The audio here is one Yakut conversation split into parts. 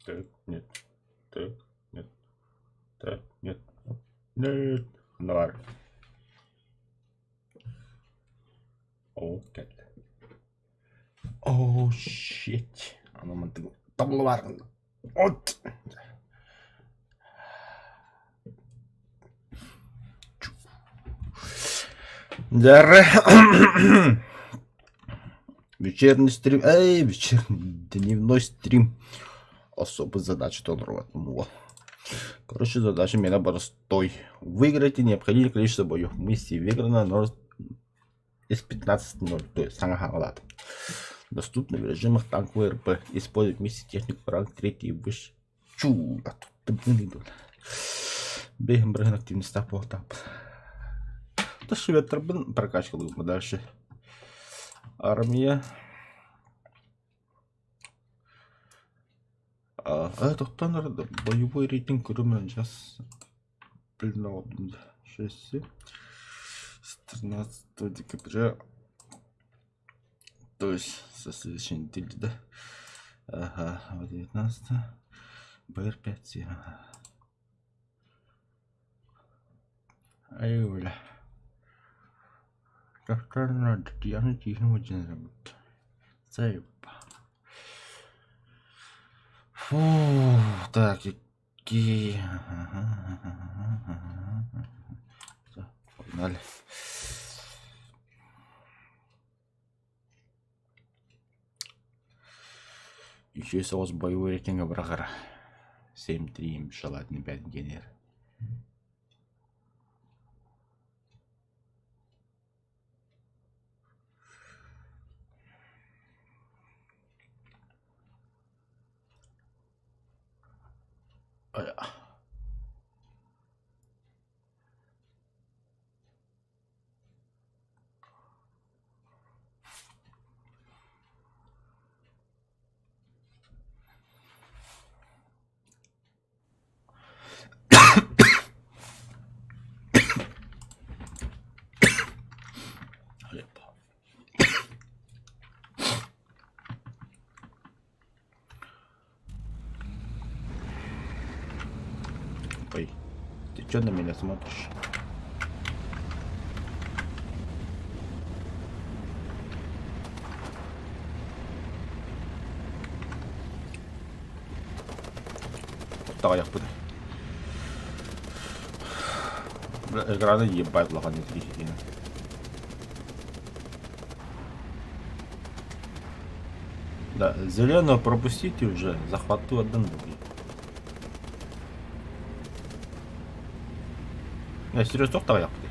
Так, нет. Так, нет. Так, нет. Нет. Ханна баар? Оо, кэллэ. Oh, shit. Аны мантык табылы баар. От! Дьэрэ. Вечерний стрим. Эй, вечерний дневной стрим. Особо задача толорбот. Короче, задача меня простой. Выиграйте необходимое количество боев. Миссия выиграна, но из 15.0, то есть саҥа хаалаат. Доступны в режимах танковый РП. Использовать вместе технику ранг 3 и выше. Чу, а тут Бэйм бырыһын активностаах буолтаап. Ташшыбеттарбын прокачкалыыбын дальше. Армия. А, тохтон боевой рейтинг көрүмэн сейчас 6, с 13 декабря, то есть со следующей недели, да? Ага, 19 БР-5, ага. Ай, бля. Татьяна Тихоновна Заеба. Фу, так, какие... Всё, погнали. Үчүгэй соҕус боевой рейтингэ быраҕара. 7-3 желательно 5 генер. Ой, ты чё на меня смотришь? Таҕайахпыт. Экраны ебать улахан киһи. Да, зеленого пропустите уже, захвату отдан Я серьезно таҕайахпыт.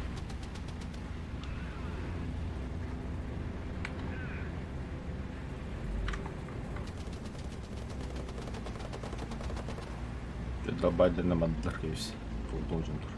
Байдена мандар кэбис. Должен тур.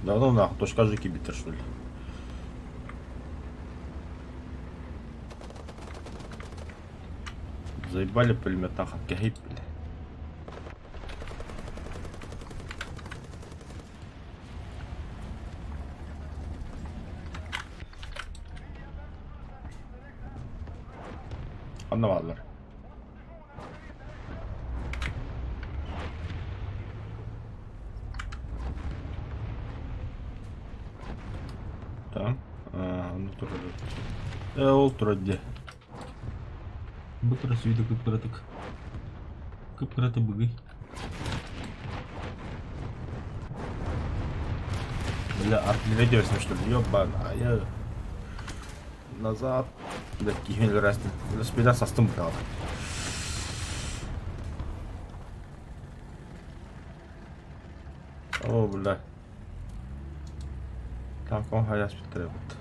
Да ну нахуй, точка же кибитер что ли? Заебали пулемет нахуй, кэһэй бля. Ханна бааллар? Там? А, онно турар. Э, ол турар дии. Бу турар сүүйдэ кып-кыратык. Кып-кыраты быгый. Бля, артиллерия что ли? Ёбан, а я назад. Бля, киһи өлөрөөстүн. Велосипеда састым быраҕа. О, бля. Так, он хайаспыттар эбит.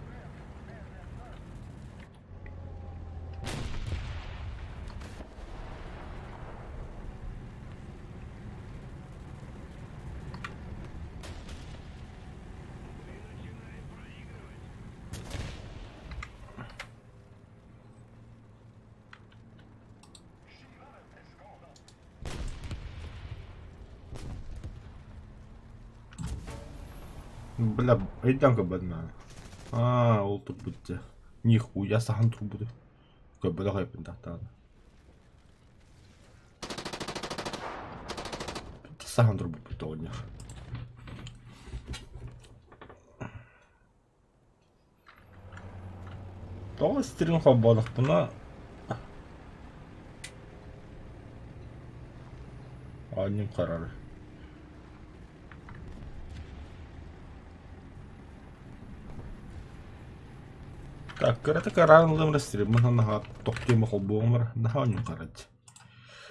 Бля, өйдөөн көрбөтүм даҕаны. Аа, ол турбут дьэ. Нихуя саһан турбуту. Көрбөтөх эбиппин тахтаҕына. Саһан турбуппут оҕонньор. Тоҕо стрим холбоотохпуна оонньуум харар. Так, кыратык араан ылым эрэ стриммын наһаа тохтуйма холбуом эрэ наһаа оонньуум хараччы.